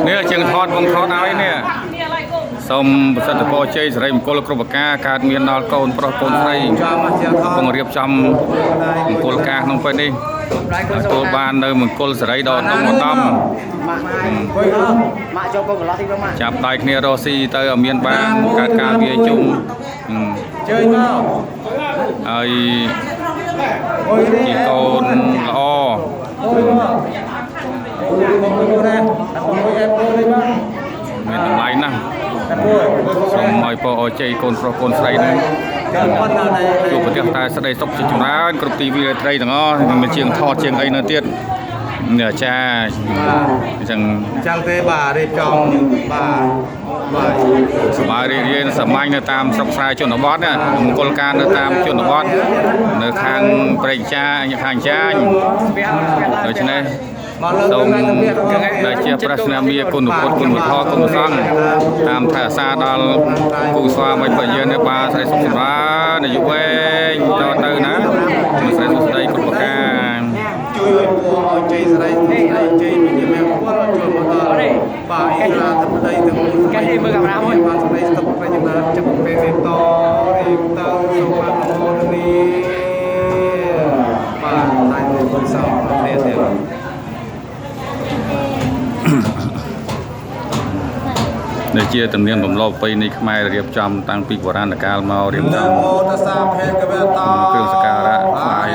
នេះជាងថតបងថតឲ្យនេះសូមប្រសិទ្ធពរជ័យសិរីមង្គលគ្រប់ប្រការកើតមានដល់កូនប្រុសកូនស្រី ចំមកជាងថ កំពុ ត ងរៀបចំមង្គលការក្នុងពេលនេះទទួលបាននៅមង្គលសិរីដ៏ឧត្តមឧត្តម ម៉ាក់ អង្គុយអស់ ម៉ាក់ចូលកូនកន្លោះតិចមកម៉ាក់ ចាប់ដៃគ្នារស់ស៊ីទៅឲ្យមានបានកើតការវាជុំហឹម ជើញមក ហើយ អង្គុយនេះ ជាកូនល្អ អង្គុយមកអង្គុយមកណាអង្គុយអែបពូនេះមក មានតម្លៃណាស់ អែបពូ សូមឲ្យពរឲ្យជ័យកូនប្រុសកូនស្រីនឹង ចាំប៉ុណ្ណាណែ ជួបប្រទះតែស្ដីសុខជាចម្រើនគ្រប់ទីវាលត្រីទាំងអស់មិនមានជាងថតជាងអីនៅទៀតនេះអាចារ្យអញ្ចឹង អញ្ចឹងទេបាទរៀបចំបាទបាទ សប្បាយរីករាយសាមញ្ញនៅតាមស្រុកស្រែជនបទណាមង្គលការនៅតាមជនបទនៅខាងព្រែកចាខាងចាញដូច្នេះ មកលើ សូម កទៅទៀត ដែលជាប្រស្នាមាគុណពុទ្ធគុណធម៌គុណសង្ឃតាមថែអាសាដល់គូស្វាមីភរិយានេះបានស្រីសុខចម្រើនអាយុវែងតទៅណាស្រីសុខស្ដីគ្រប់ប្រការ ជួយឲ្យពរឲ្យជ័យសិរីស្ដីជ័យវិញ្ញាណពលចូលមកដល់បាទអ៊ីស្រាធិបតីទាំងមូល កែនេះមើលកាមេរ៉ាមួយ បានសម្ដីស្តុកប្រញ្ញាចាប់ពេលនេះតរៀបទៅសូមអនុមោទនាបាទតែមួយគុណសោគ្នាទៀត នេះជាទំនៀមទម្លាប់ប្រពៃណីខ្មែររៀបចំតាំងពីបុរាណកាលមករៀប ន ចំ មោតស្សៈភគវតោ គ្រឿងសក្ការៈថ្វាយ